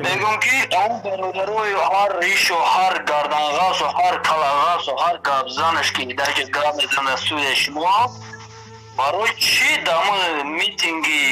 Мегӯм ки он бародарои ҳар ришу ҳар гарданғасу ҳар калағасу ҳар гапзанаш ки дар ҷо гап мезанад сӯи шумо, барои чӣ дамо митинги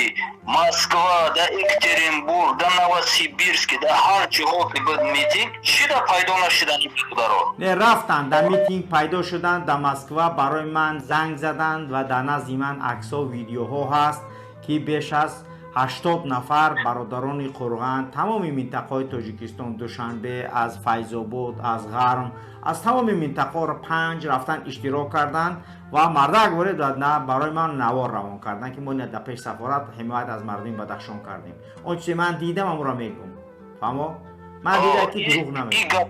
Москва, да Екатеринбург, да Новосибирск, да ҳар ҷоҳо ки буд митинг, чӣ да пайдо нашуданд ин бародаро? Не, рафтанд, дар митинг пайдо шуданд, дар Москва барои ман занг заданд ва дар назди ман аксҳо, видеоҳо ҳаст, ки беш аз 80 нафар бародарони Қурған тамоми минтақаҳои Тоҷикистон, Душанбе, аз Файзобод, аз Ғарм, аз тамоми минтақаҳоро панҷ рафтан иштирок карданд ва мардак ворид на барои ман навор равон карданд, ки мо дар пеш сафорат ҳимоят аз мардуми Бадахшон кардем. Он чизе ман дидам, амуро мегӯм, фаҳмо? Ман дидам, ки дурӯғ намегӯм.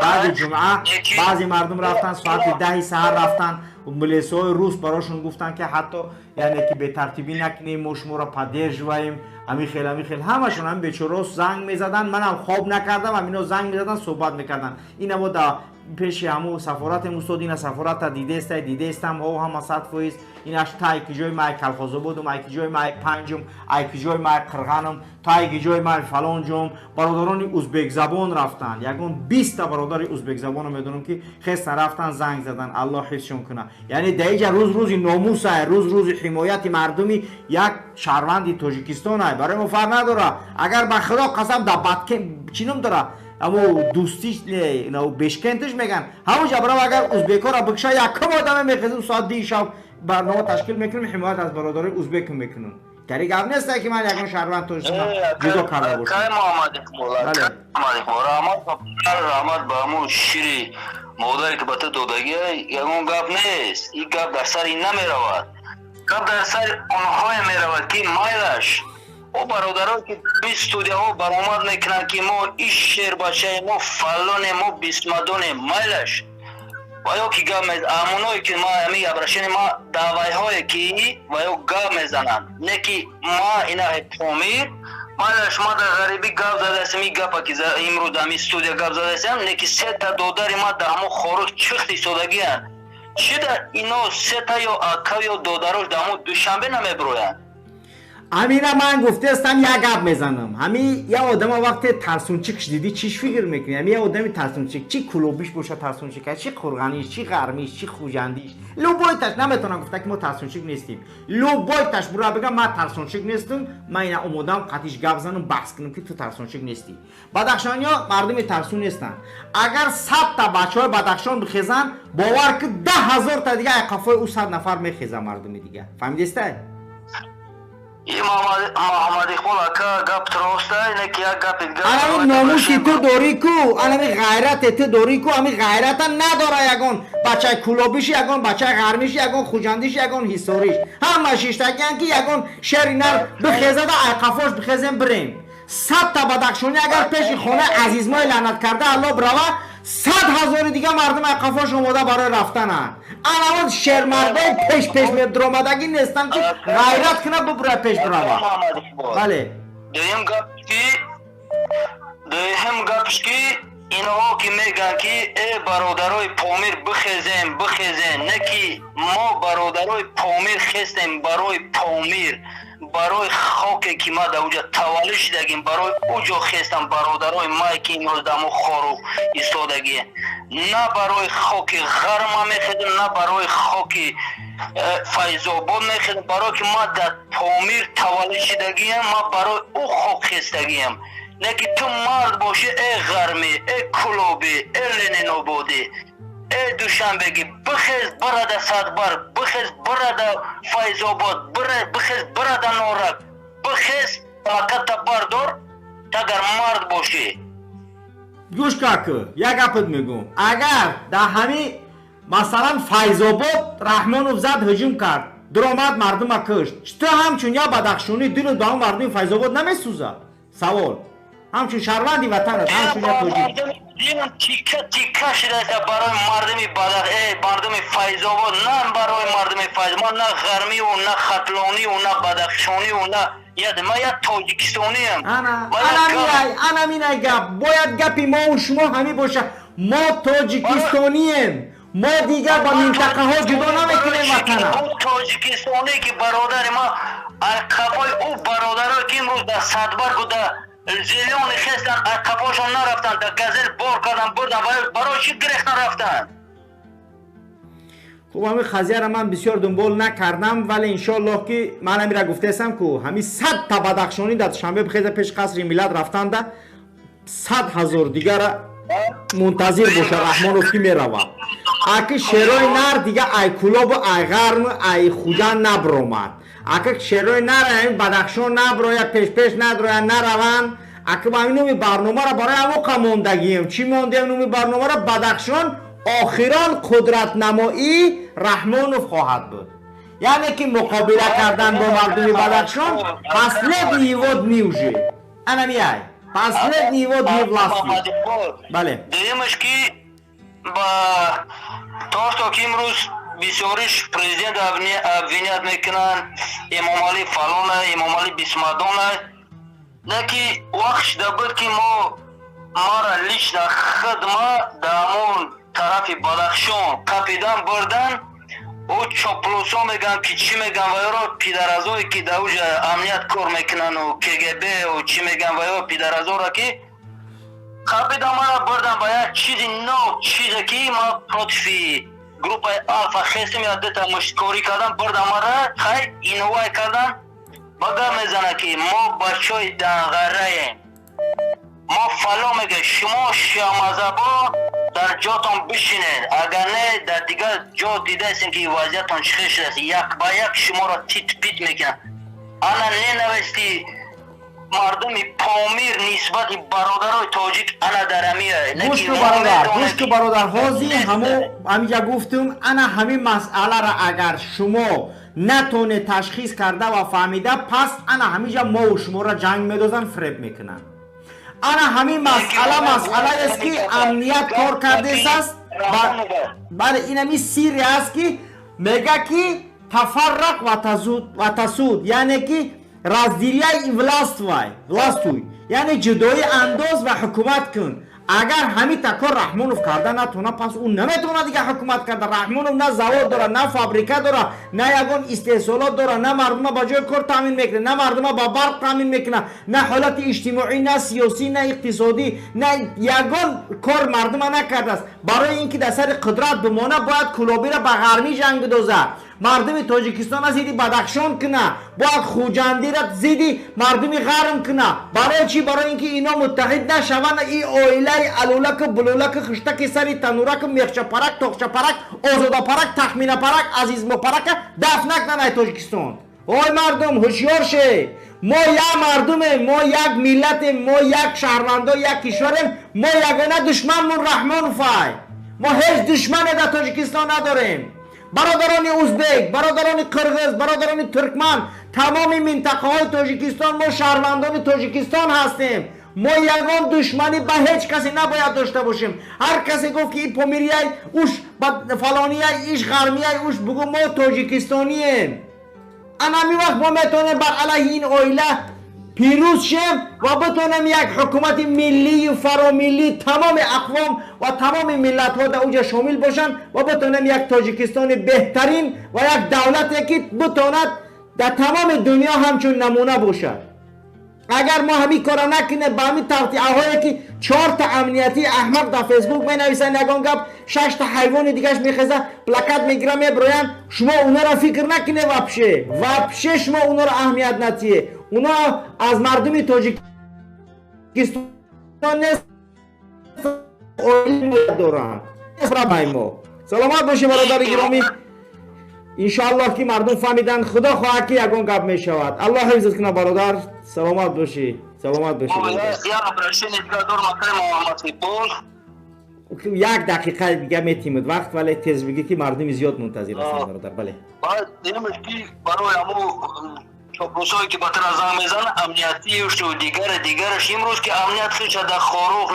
Баъди ҷумъа баъзе мардум рафтанд, соати 10-и саҳар рафтанд, милисҳои рус барошон гуфтанд, ки ҳатто яъне ки бетартибӣ накунем, мо шуморо поддерживаем, ҳамин хел, ҳамин хел. Ҳамашон ҳамин бечораҳо занг мезаданд, манам хоб накардам, ҳамино занг мезаданд, суҳбат мекарданд. Ина мо дар пеши ҳаму сафоратем, устод, ина сафората дидестай? Дидестам, ҳо, ҳама 100%. Инаш тай ки ҷои май Калхозободум, ай ки ҷои май панҷум, ай ки ҷои май Қирғаном, тай ки ҷои май фалон ҷом. Бародарони узбекзабон рафтанд, ягон 20-та бародари узбекзабонро медонам, ки хеста рафтан, занг задан, Аллоҳ ҳифзшон куна. Яъне дар иҷа рӯз рӯзи номусай, рӯз рӯзи ҳимояти мардуми як шаҳрванди Тоҷикистонай. Барои мо фарқ надора, агар ба Худо қасам, дар Баткен чӣ ном дора, амо дӯстиш не, Бешкентиш меган, ҳамон ҷабрав, агар узбекҳоро бикша, якум одаме мехезим, соат 2-и шаб барнома ташкил мекунем, ҳимоят аз бародарои узбек мекунем. Дари гап нест, ки ман ягон шаҳрванд тоҷикистон ҷудо карда бошам. Кай Муҳаммад Иқбол, раҳмат ба ҳамун шири модаре, ки ба ту додагӣ. Ягон гап нест, ин гап дар сари ин намеравад, гап дар сари онҳое меравад, ки майлаш, о бародаро, ки бист студияҳо баромад мекунанд, ки мо иш шербачае, мо фалоне, мо бисмадоне. Майлаш, ва ё ки гап амоное, ки ма ами обращение ма даъвайҳое, ки ва ё гап мезананд, не ки ма ина Помир, майлаш, ма дар ғарибӣ гап задаастам, ин гапа ки имрӯз ами студия гап задаастам, не ки сета додари ма дар ҳамон хоруҷ чихт истодагианд. Чӣ да ино сета ё ака ё додарош дар ҳамон Душанбе намебироянд? Ҳамина ман гуфтаастам, як гап мезанам. Ҳами як одама вақте тарсунчикш дидӣ, чиш фикр мекунӣ? Ҳами як одами тарсунчик, чӣ кулобиш боша тарсунчика, чӣ қурғаниш, чӣ ғармиш, чӣ хуҷандиш, любой таш наметавонам гуфта, ки мо тарсунчик нестем. Любой таш бура бигам, ман тарсунчик нестам, ман ина омодам қатиш гап занам, баҳс кунам, ки ту тарсунчик нестӣ. Бадахшониё мардуми тарсун нестанд. Агар 100-та бачаҳои Бадахшон бихезанд, бовар ки 10 000-та дига қафои ӯ 100 нафар мехезанд, мардуми дига. Фаҳмидестай? Муҳаммад Иқбол ака, гап роста, ине ки як гапи дигар. Анами номуси ту дорӣ ку, анами ғайрате ту дорӣ ку, ами ғайрата надора ягон бачаи кулобиши, ягон бачаи ғармиши, ягон хуҷандиши, ягон ҳисориш. Ҳама шиштагиян, ки ягон шери нар бихезада, айқафош бихезем, бирем. 100-та бадахшонӣ агар пеши хонаи Азизмои лаънат карда алло бирава, 100 000-и дига мардум айқафош омода барои рафтананд. Анавод шермардаи пеш пеш медуромадагӣ нестанд, ки ғайрат куна, бубура, пеш бирава. Бале. Дуюм гапш, ки инҳо ки мегӯянд, ки э бародарои Помир, бихезем, бихезем, не ки мо бародарои Помир хестем барои Помир, барои хоке, ки ма дар уҷа таваллуд шудагим, барои уҷо хестам. Бародарои май, ки имрӯз дар мо хору истодагӣ, на барои хоки Ғарма мехезем, на барои хоки Файзобод мехезем, барое ки ма дар Помир таваллуд шудагиям, ма барои ӯ хок хестагиям. Не ки ту мард бошӣ, э ғармӣ, э кулобӣ, э ленинободӣ, э душанбегӣ, бихез, бирада Садбар, бихез, бирада Файзобод, бихез, бирада Норак, бихез, плаката бардор, агар мард бошӣ. Гӯш каку, як гапат мегӯм. Агар дар ҳами масалан Файзобод Раҳмонов зад, ҳуҷум кард, дуромад, мардума кушт, ту ҳамчун як бадахшонӣ дилут ба он мардуми Файзобод намесӯзад? Савол, ҳамчун шаҳрванди ватанат, ҳамчун як тоҷик. Дилам тика тика шудааст барои мардуми Бадах, э мардуми Файзобод, на барои мардуми Файз. Ман на ғармиву, на хатлониву, на бадахшониву, на яд, ман як тоҷикистониям. Анаминай гап. Бояд гапи мову шумо ҳамин боша: мо тоҷикистонием, мо дигар ба минтақаҳо ҷудо намекунем ватана. Тоҷикистонӣ, ки бародари ман Ай қафои ӯ бародарое ки имрӯз дар Садбаргу дар Зелёный хестан, ай қафошон нарафтанд, дар Газел бор кардан бурдан, барои чӣ гирехтан рафтанд? Хуб, ҳамин қазияро ман бисёр дунбол накардам, вале иншоаллоҳ ки ман ҳамира гуфтаестам ку ҳамин 100 та бадахшонӣ дар Душанбе бихеза пеш қасри миллат рафтанда, 100 000 дигара мунтазир боша Раҳмонов ки мерава. Аки шерои нар дига ай Кулобу, ай Ғарму, ай Хуҷанд набромад. Ака шерои нар ҳамин Бадахшон наброяд, пешпеш надрояд, нараванд. Ака ҳамин номи барномаро барои ҳамоқа мондагием. Чӣ мондем номи барномаро? Бадахшон охирон қудратнамоӣ Раҳмонов хоҳад буд, яъне ки муқобила кардан бо мардуми Бадахшон последний его дни уже, анамиай последний его дни власти. Бале. Дуюмаш ки ба то что ки имрӯз бисёриш президент обвинять мекунанд, Эмомалӣ фалона, Эмомалӣ бисмадона, не ки вақт шуда буд ки мо мара лично хидма дар ҳамон тарафи Бадахшон қапидан бурдан. Ӯ чоплусо мегӯянд ки чӣ мегӯянд ва ёро, пидаразое ки дар уҷа амният кор мекунанду КГБ чӣ мегӯянд, ва ё пидаразора ки қапидан мара бурдан ба як чизи нав, чизе ки ма против группаи Алфа хестем, я дета мушткорӣ кардан бурдан мара, хай иновай кардан. Ба гап мезанад ки мо бачаҳои Данғараем, мо фало мегӯем, шумо шиамазабо дар ҷотон бишинед, агар не дар дигар ҷо дидаестем ки вазъиятон чӣ хел шудааст, як ба як шуморо тит пит мекунанд. Ана ненависти мардуми Помир нисбати бародарои тоҷик ана дар амия. Гӯш ку, бародар, гӯш ку, бародар. Ҳозир ҳамо ҳамиҷа гуфтум, ана ҳамин масъаларо агар шумо натонед ташхис карда ва фаҳмида, пас ана ҳамиҷа мову шуморо ҷанг медозанд, фиреб мекунанд. Ана ҳамин масъала масъалаест ки амният кор кардесаст. Бале, ин ҳамин сирре аст ки мега ки тафаррақ ва тасуд, яъне ки разделяй и властвуй, властвуй, яъне ҷудоӣ андоз ва ҳукумат кун. Агар ҳамин такор Раҳмонов карда натона, пас ӯ наметавонад дигар ҳукумат карда. Раҳмонов на завод дорад, на фабрика дорад, на ягон истеҳсолот дорад, на мардума ба ҷои кор таъмин мекунад, на мардума ба барқ таъмин мекунад, на ҳолати иҷтимоӣ, на сиёсӣ, на иқтисодӣ, на ягон кор мардума накардааст. Барои ин ки дар сари қудрат бимона, бояд кулобиро ба ғармӣ ҷанг бидозад, мардуми Тоҷикистона зидди Бадахшон куна, бояд Хуҷандира зидди мардуми Ғарм куна. Барои чӣ? Барои ин ки ино муттаҳид нашаванд, и оилаи алулаку, булулаку, хиштаки сари танураку, мехчапарак, тоқчапарак, озодапарак, тахминапарак, азизмопарака дафт накунанд ай Тоҷикистон. Ой мардум, ҳушёр ше! Мо як мардумем, мо як миллатем, мо як шаҳрвандо як кишварем. Мо ягона душманмон Раҳмоновай, мо ҳеҷ душмане дар Тоҷикистон надорем. Бародарони узбек, бародарони қирғиз, бародарони туркман, тамоми минтақаҳои Тоҷикистон, мо шаҳрвандони Тоҷикистон ҳастем. Мо ягон душманӣ ба ҳеҷ касе набояд дошта бошем. Ҳар касе гуфт ки и помирияй, уш фалонияй, иш ғармияй, уш бугӯ, мо тоҷикистонием. Ана ҳамин вақт мо метавонем бар алайҳи ин оила пирӯз шем ва битонем як ҳукумати миллию фаромиллӣ, тамоми ақвом ва тамоми миллатҳо дар уҷа шомил бошанд, ва битонем як Тоҷикистони беҳтарин ва як давлате ки битонад дар тамоми дунё ҳамчун намуна бошад. Агар мо ҳамин кора накунем, ба ҳамин тавтиаҳое ки чорта амниятии аҳмақ дар Фейсбук менависанд ягон гап, шашта ҳайвони дигаш мехеза, плакат мегира, меброянд, шумо унаро фикр накунед вообще, вообще шумо унаро аҳамият натиҳед. Уно аз мардуми Тоҷикистон нест доранд мо. Саломат бошед, бародари гиромӣ. Иншоаллоҳ ки мардум фаҳмиданд, худо хоҳад ки ягон гап мешавад. Аллоҳ ҳифзат кунад, бародар. Саломат бошӣ, саломат бошӣ. Як обращение дигар дорам, акай Муҳаммадсипул. Як дақиқа дига метимуд вақт, вале тез бигӣ ки мардуми зиёд мунтазир ҳастанд, бародар. Бале. Баъд дидамш ки барои ҳамо чоплусое ки ба тара занг мезананд, амниятишу дигаре дигараш, имрӯз ки амният хеша дар Хоруғ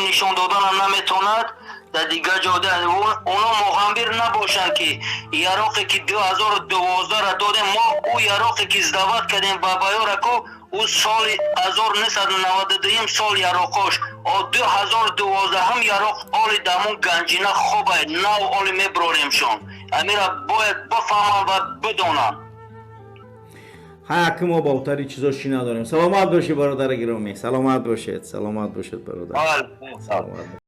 нишон доданам наметавонад, дар дигар ҷо оно муғамбир набошанд ки яроқе ки 2012-ра додем мо, ӯ яроқе ки сдавать кардем ба баёраку, ӯ соли 1992 сол яроқош, о 2012 яроқ оли дамун ганҷина хобай, нав оли меброремшон. Амира бояд бифаҳманд ва бидонанд. Ҳа, ки мо ба утари чизо чӣ надорем. Саломат бошед, бародари гиромӣ, саломат бошед, саломат бошед, бародар, саломат.